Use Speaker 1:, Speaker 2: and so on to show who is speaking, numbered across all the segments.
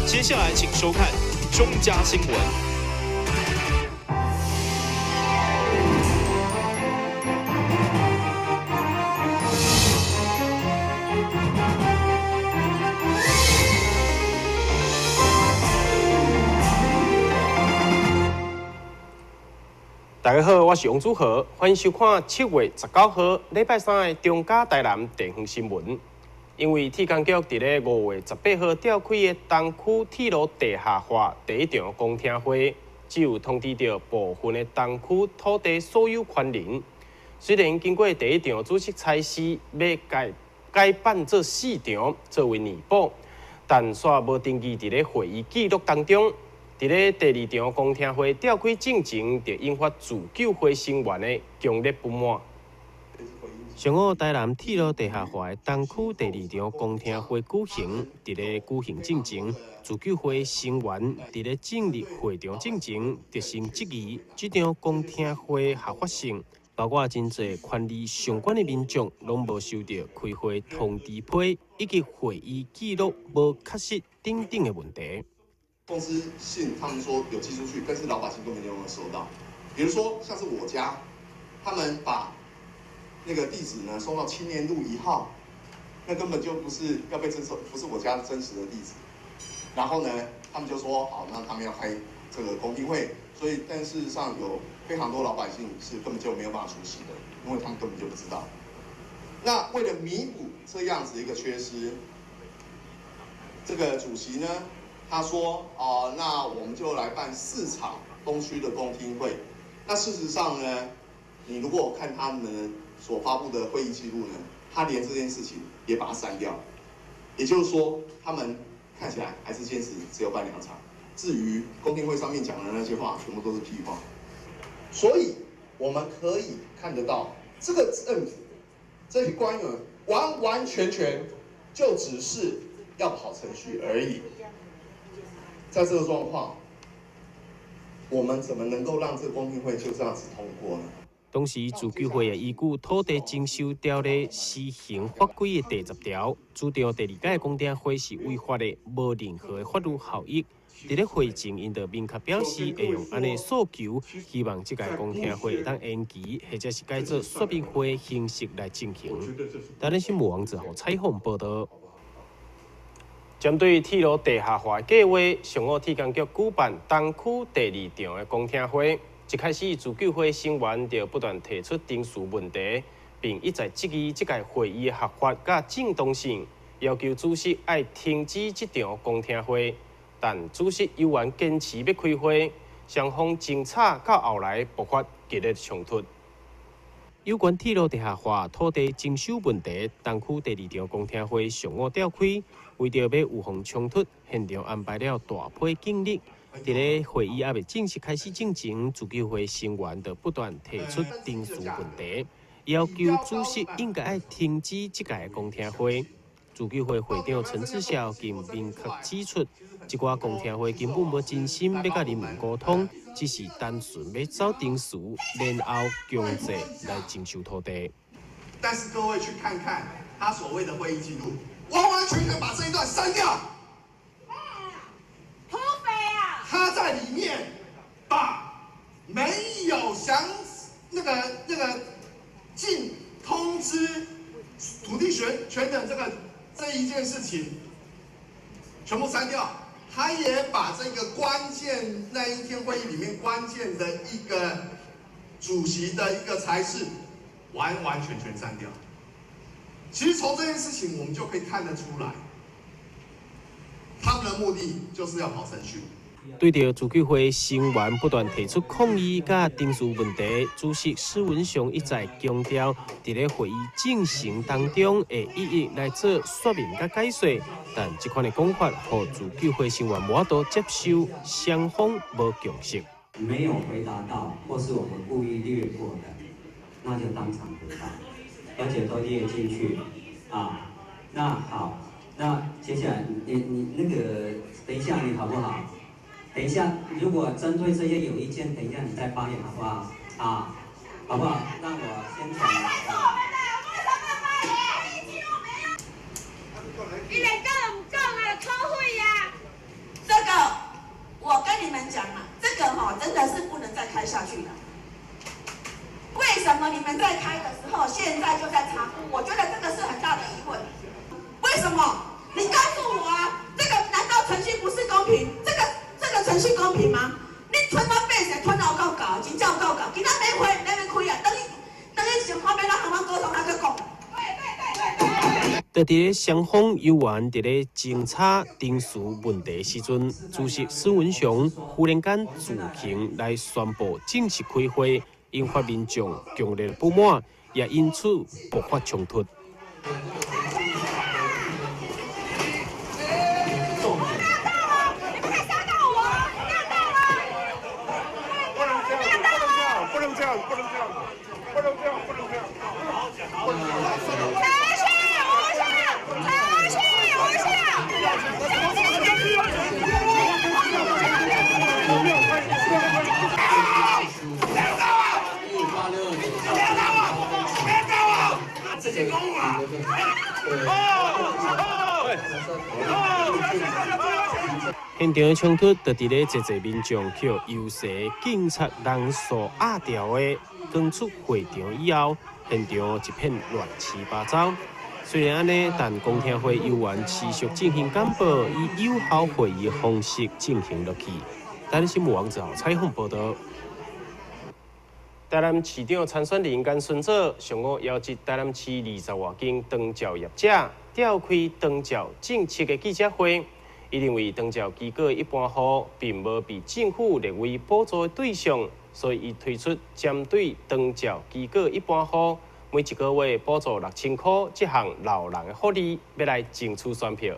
Speaker 1: 接下來請收看中嘉新聞。
Speaker 2: 大家好，我是王祖豪，歡迎收看7月19號禮拜三的中嘉台南地方新聞。因為鐵工局佇咧5月18號召開的東區鐵路地下化第一場公聽會，只有通知著部分的東區土地所有權人。雖然經過第一場主席裁示欲改改辦做四場作為彌補，但煞無登記佇咧會議記錄當中。佇咧第二場公聽會召開進前，就引發自救會成員的強烈不滿。上午台南鐵路地下化的東區第二場公聽會舉行，佇咧舉行進前，自救會成員佇咧進入會場進前，就先質疑這場公聽會合法性，包括真濟權利相關的民眾攏無收到開會通知批以及會議記錄無確實等等的問題。
Speaker 3: 通知信，他們說有寄出去，但是老百姓根本就沒有收到。比如說，像是我家，他們把那個地址呢送到青年路1號，那根本就不是要被徵收，不是我家真實的地址。然後呢，他們就說好，那他們要開這個公聽會，所以但事實上有非常多老百姓是根本就沒有辦法出席的，因為他們根本就不知道。那為了彌補這樣子一個缺失，這個主席呢，他說：那我們就來辦4場東區的公聽會。那事實上呢，你如果看他們所發布的會議記錄呢，他連這件事情也把它刪掉。也就是說，他們看起來還是堅持只有辦2場。至於公聽會上面講的那些話，全部都是屁話。所以我們可以看得到，這個政府這些官員完完全全就只是要跑程序而已。在這個狀況，我們怎麼能夠讓這個公聽會就這樣子通過呢？
Speaker 2: 當時自救會也依據土地徵收條例施行法規的第10條，主張第二屆公聽會是違法的，無任何的法律效益。佇咧會前，𪜶就明確表示會用按呢訴求，希望這屆公聽會會當延期，或者是改做說明會形式來進行。台南新聞王子豪採訪報導。針對鐵路地下化計劃，上午鐵工局舉辦東區第二場的公聽會。一開始，自救會成員就不斷提出程序問題，並一再質疑這屆會議的合法佮正當性，要求主席愛停止這場公聽會。但主席猶原堅持欲開會，雙方爭吵到後來爆發激烈衝突。有關鐵路地下化土地徵收問題，東區第二場公聽會上午召開，為著欲預防衝突，現場安排了大批警力。佇咧會議猶未正式開始進前，自救會成員就不斷提出程序問題，要求主席應該愛停止這屆公聽會。自救會會長陳志孝更明確指出，這寡公聽會根本無真心欲佮人民溝通，只是單純欲走程序，然後強制來徵收土地。
Speaker 3: 但是各位去看看他所謂的會議記錄，完完全全把這一段刪掉。
Speaker 4: 土匪啊！
Speaker 3: 他在裡面把沒有詳那個進通知土地權的這一件事情全部刪掉，他也把這個關鍵那一天會議裡面關鍵的一個主席的一個裁示完完全全刪掉。其實從這件事情我們就可以看得出來，他們的目的就是要跑程序。
Speaker 2: 對著自救會成員不斷提出抗議佮程序問題，主席施文雄一再強調，佇咧會議進行當中會一一來做說明佮解說，但這款的講法，予自救會成員無法度接受，雙方無共識。
Speaker 5: 沒有回答到，或是我們故意略過的，那就當場回答，而且都列進去啊。那好，那接下來你那個等一下你好不好？等一下，如果針對這些有意見，等一下你再發言好不好？啊，好不好？那我先講。
Speaker 4: 伊連講毋講啊，土匪啊！吼，真的是不能再開下去了。為什麼你們在開的時候，現在就在查封？我覺得這個是很大的疑問。為什麼？你告訴我啊，這個難道程序不是公平？這個程序公平嗎？你吞到百姓吞到夠高，真正有夠高，今仔免會免免開啊，等於等於想看欲按怎向阮溝通，還閣講。
Speaker 2: 就佇咧雙方猶原佇咧偵查程序問題時陣，主席孫文雄忽然間自行來宣布正式開會，引發民眾強烈不滿，也因此爆發衝突。現場的衝突就佇咧濟濟民眾去遊說警察人數壓掉的趕出會場以後，現場一片亂七八糟。雖然按呢，但公聽會猶原持續進行簡報，以有效會議方式進行落去。台南新聞王子豪採訪報導。台南市長參選人顏順祖上午邀集台南市20外間長照業者，召開長照政策的記者會。伊認為長照機構一般戶並無被政府列為補助的對象，所以伊推出針對長照機構一般戶，每一個月補助6000箍這項老人的福利，欲來爭取選票。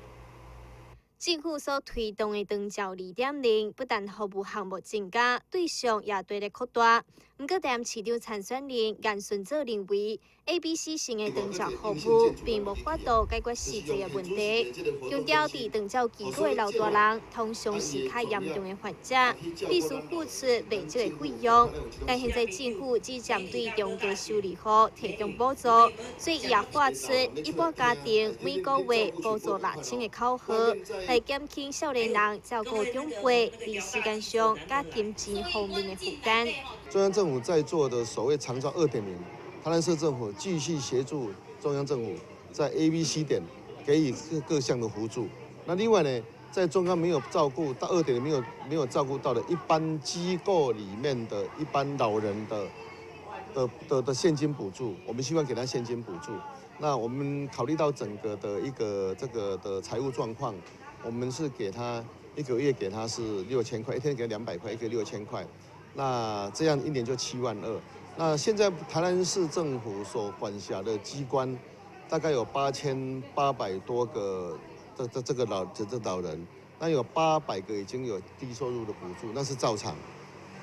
Speaker 6: 政府所推動的長照2.0，不但服務項目增加，對象也綴咧擴大。毋過，台南市長參選人顏順祖認為，A、B、C 型的長照服務並無法度解決實際的問題。強調佇長照機構的老大人，通常是較嚴重的患者，必須付出袂少的費用。但現在政府只針對中低收入戶提供補助，所以伊也發出一般家庭每個月補助6000的口號，來減輕少年人照顧長輩佇時間上佮金錢方面的負擔。
Speaker 7: 中央政府在做的所謂長照2.0，台南市政府繼續協助中央政府在 A、B、C 點給予各項的輔助。那另外呢，在中央沒有照顧到2.0沒有照顧到的一般機構裡面的一般老人的現金補助，我們希望給他現金補助。那我們考慮到整個的一個這個的財務狀況，我們是給他一個月給他是6000塊，一天給他200塊，一個月6000塊。那這樣一年就7萬2。那現在台南市政府所管轄的機關，大概有8800多個這個老人，那有800個已經有低收入的補助，那是照常。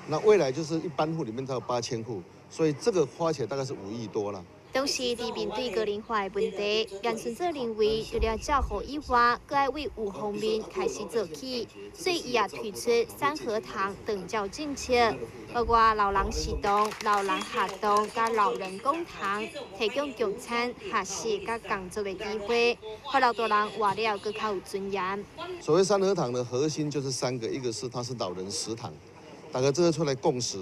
Speaker 7: 那未來就是一般戶裡面才有8000戶，所以這個花起來大概是5億多了。
Speaker 6: 同時，佇面對高齡化的問題，顏順祖認為，除了照護以外，閣愛為有方面開始做起，所以伊也推出三合堂長照政策，包括老人食堂、老人學堂、佮老人公堂，提供共餐、學習佮工作的機會，予老大人活了閣較有尊嚴。
Speaker 7: 所謂三合堂的核心就是三個，一個是它是老人食堂，大家這個出來共食，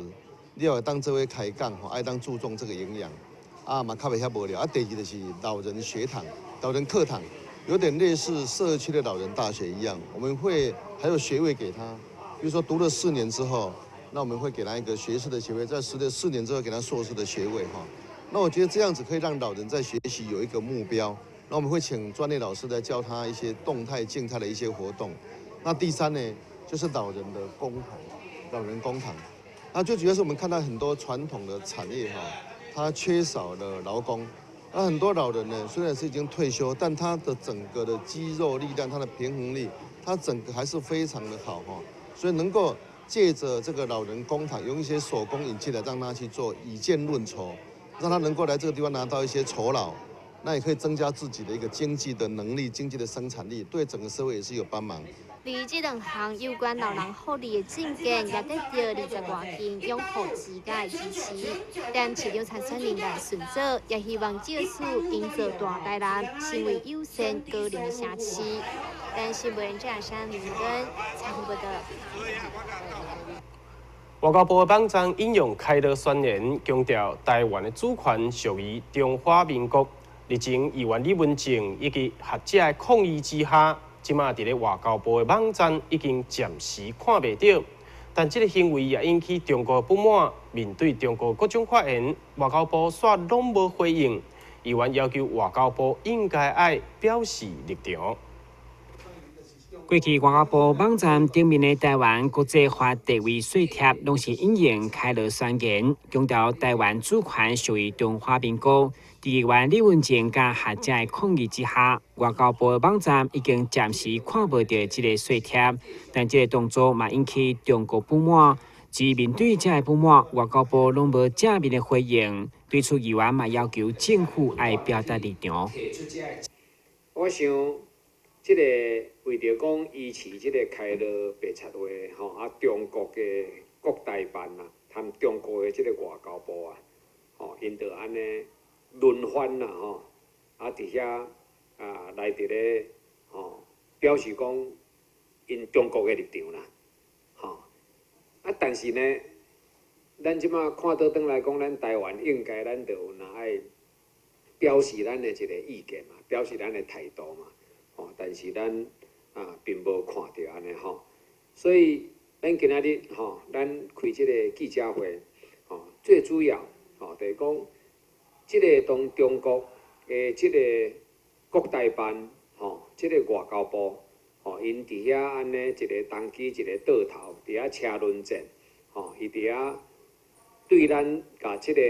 Speaker 7: 你要當這位開講吼，愛當注重這個營養。啊嘛較袂遐無聊。啊，第二就是老人學堂、老人課堂，有點類似社區的老人大學一樣。我們會還有學位給他，比如說讀了4年之後，那我們會給他一個學士的學位，在讀了4年之後給他碩士的學位哈。那我覺得這樣子可以讓老人在學習有一個目標。那我們會請專業老師來教他一些動態、靜態的一些活動。那第三呢，就是老人的公堂，老人公堂。那最主要是我們看到很多傳統的產業哈。他缺少了勞工，那很多老人呢，雖然是已經退休，但他的整個的肌肉力量、他的平衡力，他整個還是非常的好哈。所以能夠借著這個老人公堂，用一些手工引進來，讓他去做以劍論酬，讓他能夠來這個地方拿到一些酬勞，那也可以增加自己的一個經濟的能力、經濟的生產力，對整個社會也是有幫忙。
Speaker 6: 而這兩項有關老人福利的政見，也得到20外間養護之家的支持。但市長參選人顏順祖也希望藉此營造大台南成為友善高齡的城市。但是新聞張山林根採訪報導。
Speaker 2: 外交部的網站引用開羅宣言，強調台灣的主權屬於中華民國。日前，議員李文正以及學者的抗議之下，這馬佇咧外交部的網站已經暫時看袂著。但這个行為也引起中國不滿。面對中國各種發言，外交部煞攏無回應。議員要求外交部應該愛表示立場。
Speaker 8: 過去外交部網站頂面的台灣國際法地位說帖，攏是引用開羅宣言，強調台灣主權屬於中華民國。佇議員李文正佮學者的抗議之下，外交部的網站已經暫時看無著這个說帖，但這个動作嘛引起中國不滿。至面對這个不滿，外交部攏無正面的回應。對此，議員嘛要求政府愛表達立場。
Speaker 9: 我想，這个為著講維持這个開羅白賊話吼，啊，中國的國台辦啊，含中國的這个外交部啊，吼，𪜶就按呢輪番啦吼，啊，佇遐啊來佇咧吼，表示講𪜶中國的立場啦，吼，啊，但是呢，咱這馬看倒轉來講，咱台灣應該咱就有若愛表示咱的一个意見嘛，表示咱的態度嘛。吼，但是咱啊並無看著按呢吼，所以咱今仔日吼，咱開這个記者會，吼，最主要吼，就是講，這个當中國的這个國台辦吼，這个外交部吼，𪜶佇遐按呢一个當機一个倒頭，佇遐車輪戰，吼，伊佇遐對咱共這个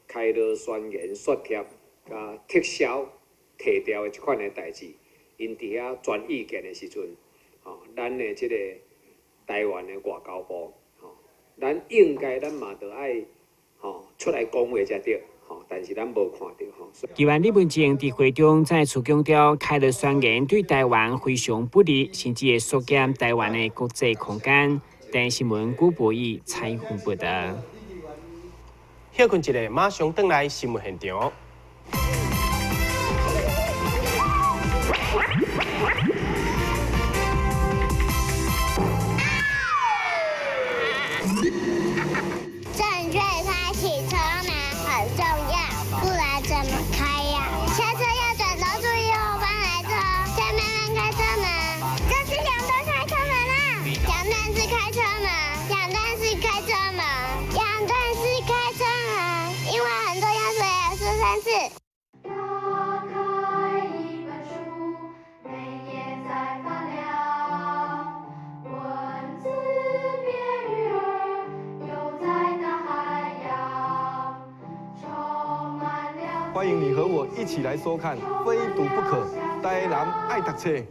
Speaker 9: 開羅宣言說帖共撤銷、提掉的這款的代誌。𪜶佇遐傳意見的時陣，吼，咱的這个台灣的外交部，吼，咱應該咱嘛著愛，吼，出來講話才對，吼，但是咱無看著吼。
Speaker 8: 議員李文正佇會中再次強調，開羅宣言對台灣非常不利，甚至會縮減台灣的國際空間。台視新聞古博義採訪報導。
Speaker 2: 歇睏一下，馬上轉來新聞現場。
Speaker 10: 正確開啟車門很重要，不然怎麼開呀？下車要轉頭注意後方來車，再慢慢開車門。這是兩段開車門啊！兩段式開車門，兩段式開車門，兩段式開車門，因為很重要，所以要說三次。
Speaker 11: 歡迎你和我一起來收看《非讀不可》，台南愛讀冊。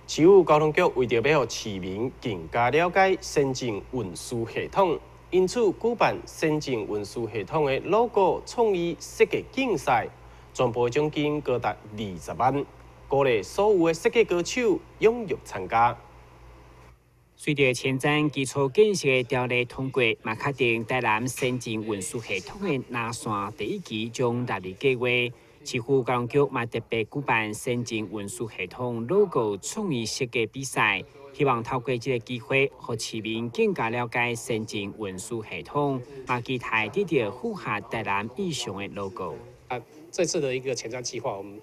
Speaker 2: 市府交通局為著欲予市民更加了解先進運輸系統，因此舉辦先進運輸系統的 logo 創意設計競賽，全部獎金高達20萬，鼓勵所有的設計高手踴躍參加。
Speaker 8: 隨著前瞻基礎建設的條例通過，嘛確定台南先進運輸系統的藍線第一期將納入計劃。市府交通局嘛特別舉辦先進運輸系統 logo 創意設計比賽，希望透過這个機會，予市民更加了解先進運輸系統，嘛期待得著符合台南意象的 logo。
Speaker 12: 啊，這次的一個前瞻計劃，我們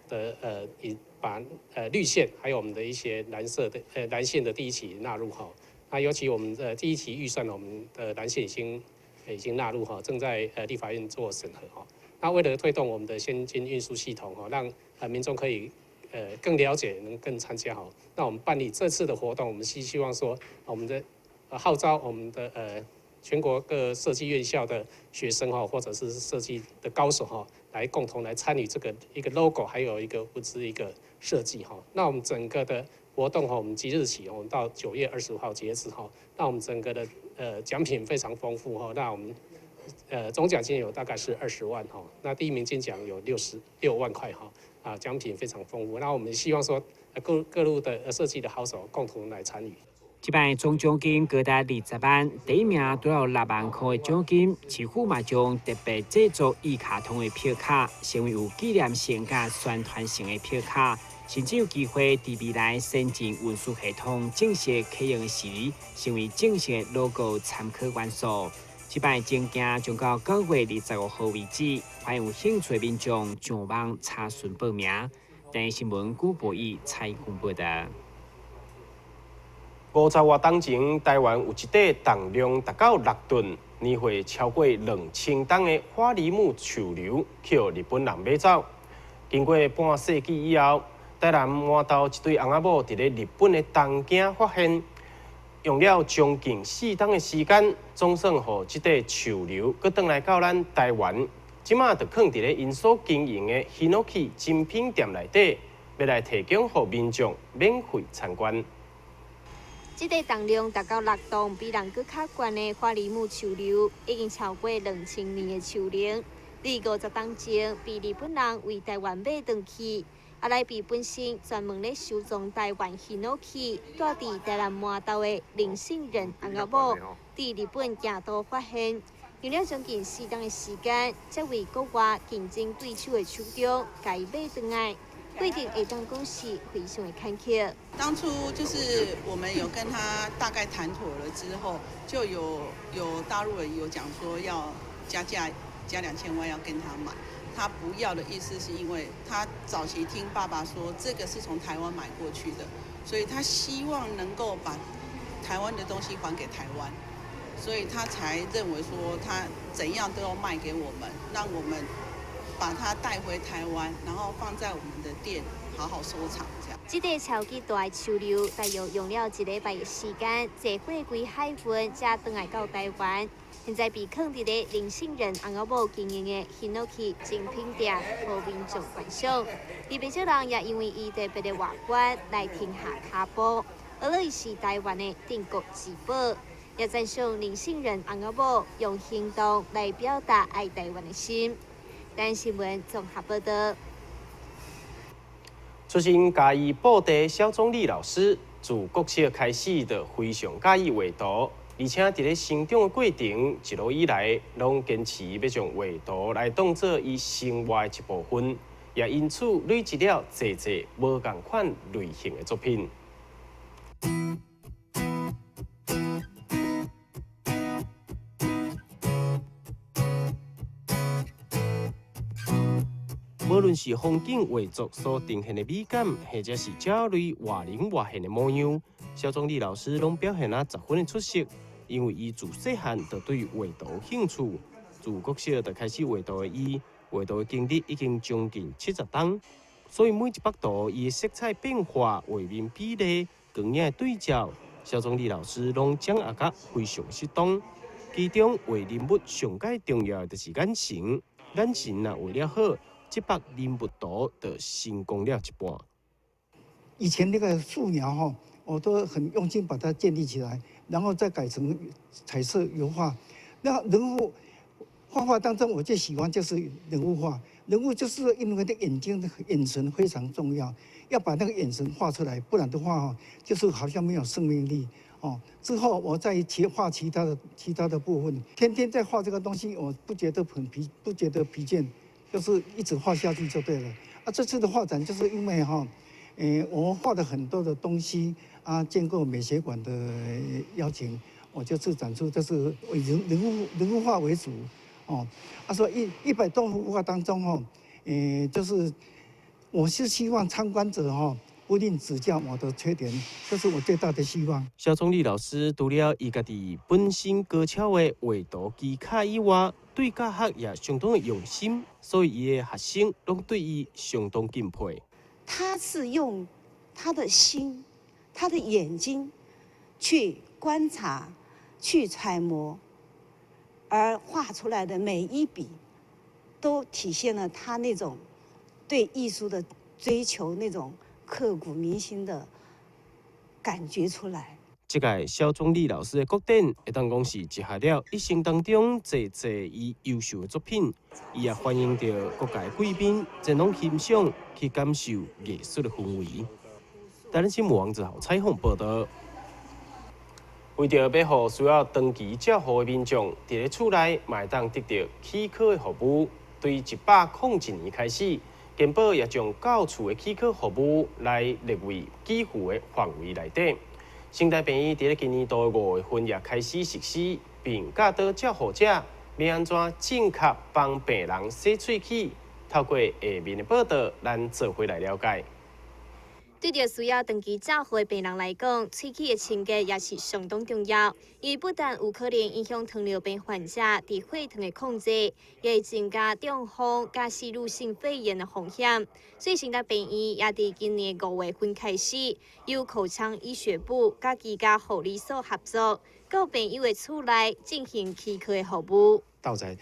Speaker 12: 的已把綠線，還有我們的一些藍色的藍線的第一期納入哈。那尤其我們的第一期預算，我們的藍線已經納入哈，正在立法院做審核哈。那為了推動我們的先進運輸系統哈，讓民眾可以更了解，能更參加哈。那我們辦理這次的活動，我們是希望說，我們的號召我們的全國各設計院校的學生哈，或者是設計的高手哈，來共同來參與這個一個 logo，還有一個物資一個設計哈。那我們整個的活動哈，我們即日起，我們到9月25號截止哈。那我們整個的獎品非常豐富哈。那我們總獎金有大概是20萬哈，那第一名金獎有66萬塊哈，啊，獎品非常豐富。那我們希望說各路的設計的好手共同來參與。
Speaker 8: 這擺總獎金高達20萬，第一名拄有6萬箍的獎金。市府嘛將特別製作一卡通的票卡，成為有紀念性佮宣傳性的票卡，甚至有機會佇未來先進運輸系統正式啟用時，成為正式的 logo 參考元素。這擺徵件將到9月25號為止，歡迎有興趣的民眾上網查詢報名。台視新聞古博義採訪報導。
Speaker 2: 50外冬前，台灣有一塊重量達到6噸、年歲超過2000冬的花梨木樹瘤，予日本人買走。經過半世紀以後，台南麻豆一對翁仔某佇咧日本的東京發現，用了將近4冬的時間，總算予這塊樹瘤閣轉來到咱台灣。這馬就囥佇咧𪜶所經營的 Hinoki 精品店內底，欲來提供予民眾免費參觀。
Speaker 6: 這塊重量達到6噸，比人閣較懸的花梨木樹瘤，已經超過2000年的樹齡。佇50冬前，被日本人為台灣買轉去，後來被本身專門咧收藏台灣 Hinoki，住佇台南麻豆的林姓人翁仔某，佇日本京都發現，用了將近4冬的時間，才為國外競爭對手的手中，共伊買轉來。規定會當講是非常的坎坷。
Speaker 13: 當初就是我們有跟他大概談妥了之後，就有大陸人有講說要加價加2000萬要跟他買，他不要的意思是因為他早期聽爸爸說這個是從台灣買過去的，所以他希望能夠把台灣的東西還給台灣，所以他才認為說他怎樣都要賣給我們，讓我們把它帶回台灣，然後放在我們的店好好收藏。這樣。
Speaker 6: 這塊超級大的樹瘤，大約用了一禮拜的時間，坐貨櫃海運才轉來到台灣。現在被囥佇咧林姓人翁仔某經營的 Hinoki 精品店，予民眾觀賞。而不少人也因為伊特別的外觀來停下跤步，而伊是台灣的鎮國之寶，也讚賞林姓人翁仔某用行動來表達愛台灣的心。台視新聞綜合報道。
Speaker 2: 出身嘉義布袋蕭宗理老師，自國小開始就非常佮意畫圖，而且佇咧成長的過程，一路以來攏堅持欲將畫圖來當做伊生活的一部分，也因此累積了濟濟無仝款類型的作品。無論是風景畫作所呈現的美感，或者是鳥類活靈活現的模樣，蕭宗理老師攏表現啊十分的出色。因為伊自細漢就對畫圖有興趣，自國小就開始畫圖的伊，畫圖的經歷已經將近70冬，所以每一幅圖伊的色彩變化、畫面比例、光影的對照，蕭宗理老師攏掌握甲非常適當。其中畫人物上蓋重要的就是眼神，眼神若畫了好，這幅人物圖就成功了一半。
Speaker 14: 以前那個素描哈，我都很用心把它建立起來，然後再改成彩色油畫。那人物畫畫當中，我最喜歡就是人物畫。人物就是因為那眼睛、眼神非常重要，要把那個眼神畫出來，不然的話哈，就是好像沒有生命力哦。之後我再去畫其他的部分，天天在畫這個東西，我不覺得很疲，不覺得疲倦。就是一直畫下去就對了。啊，這次的畫展就是因為哈，我畫了很多的東西啊，經過美學館的邀請，我這次展出就是以人物畫為主，哦。他說100多幅畫當中哦，就是我是希望參觀者哈，不吝指教我的缺點，這是我最大的希望。
Speaker 2: 蕭宗理老師除了伊家己本身高超的畫圖技巧以外，對教學也相當的用心，所以伊的學生攏對伊相當敬佩。
Speaker 15: 他是用他的心、他的眼睛去觀察、去揣摩，而畫出來的每一筆，都體現了他那種對藝術的追求，那種刻骨銘心的感覺出來。
Speaker 2: 這屆蕭宗理老師的國展，會當講是集合了一生當中濟濟伊優秀的作品，伊也歡迎著各界貴賓前往欣賞，去感受藝術的氛圍。台視新聞王子豪採訪報導。為著欲予需要長期照護的民眾，佇咧厝內嘛會當得著齒科的服務。對101年開始，健保也將到厝的齒科服務來列為給付的範圍內底。成大病院佇咧今年度的5月份也開始實施，並教導照護者欲按怎正確幫病人洗喙齒。透過下面的報導，咱做伙來了解。
Speaker 6: 對著需要長期照護的病人來講，喙齒的清潔也是相當重要。因為不但有可能影響糖尿病患者佇血糖的控制，也會增加中風佮吸入性肺炎的風險。所以，成大病院也佇今年5月份開始，由口腔醫學部佮居家護理所合作，到病友的厝內進行齒科的服務。
Speaker 16: 到宅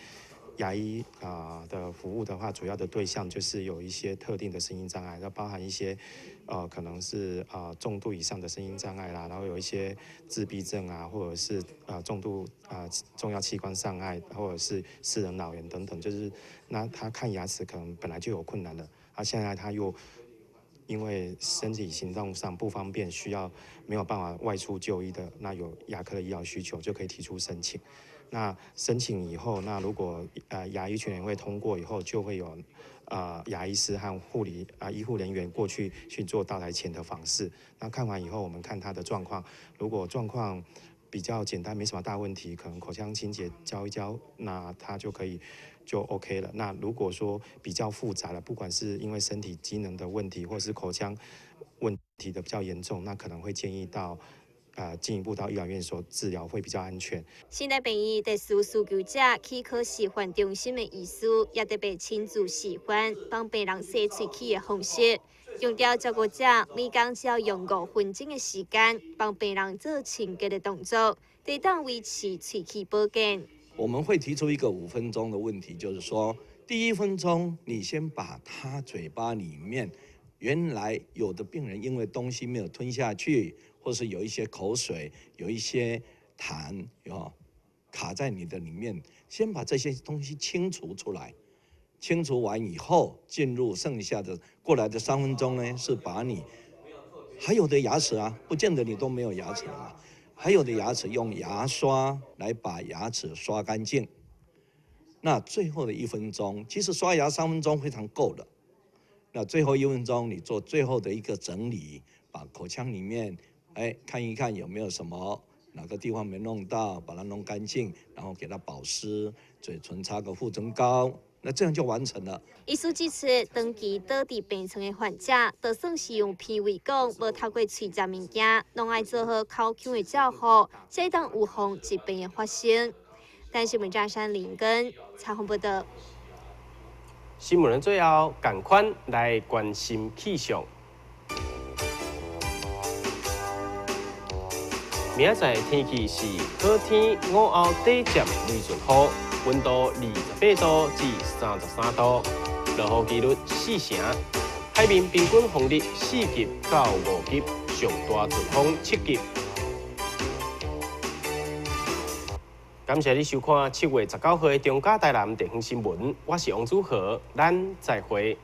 Speaker 16: 牙醫的服務的話，主要的對象就是有一些特定的身心障礙，那包含一些可能是重度以上的身心障礙啦，然後有一些自閉症啊，或者是重度重要器官障礙，或者是失能老人等等，就是那他看牙齒可能本來就有困難的，啊，現在他又因為身體行動上不方便，需要沒有辦法外出就醫的，那有牙科的醫療需求就可以提出申請。那申請以後，那如果牙醫全聯會通過以後，就會有牙醫師和護理醫護人員過去去做到台前的訪視。那看完以後，我們看他的狀況，如果狀況比較簡單，沒什麼大問題，可能口腔清潔教一教，那他就可以就 OK 了。那如果說比較複雜的，不管是因為身體機能的問題，或是口腔問題的比較嚴重，那可能會建議到進一步到醫療院所治療會比較安全。
Speaker 6: 成大病院特殊需求者齒科示範中心的醫師也特別親自示範幫病人洗喙齒的方式，強調照顧者每工只要用5分鐘的時間幫病人做清潔的動作，會當維持喙齒保健。
Speaker 17: 我們會提出一個5分鐘的問題，就是說，第1分鐘你先把他嘴巴裡面原來有的病人因為東西沒有吞下去，或是有一些口水、有一些痰，卡在你的裡面，先把這些東西清除出來。清除完以後，進入剩下的過來的3分鐘呢，是把你還有的牙齒啊，不見得你都沒有牙齒了嘛，還有的牙齒用牙刷來把牙齒刷乾淨。那最後的1分鐘，其實刷牙3分鐘非常夠了。那最後1分鐘，你做最後的一個整理，把口腔裡面看一看有沒有什麼哪個地方沒弄到，把它弄乾淨，然後給它保濕，嘴唇擦個護唇膏，那這樣就完成了。
Speaker 6: 醫師指出，長期倒佇病床的患者，就算是用鼻胃管，無透過喙食物件，攏愛做好口腔的照護，才會當預防疾病的發生。但是，文山林根采訪報導。
Speaker 2: 新聞的最後，仝款來關心氣象。明仔載天氣是好天，午後短暫雷陣雨，溫度28度至33度，落雨幾率4成。海面平均風力4級到5級，上大陣風7級。感謝你收看7月19號的中嘉台南地方新聞，我是王祖豪，咱再會。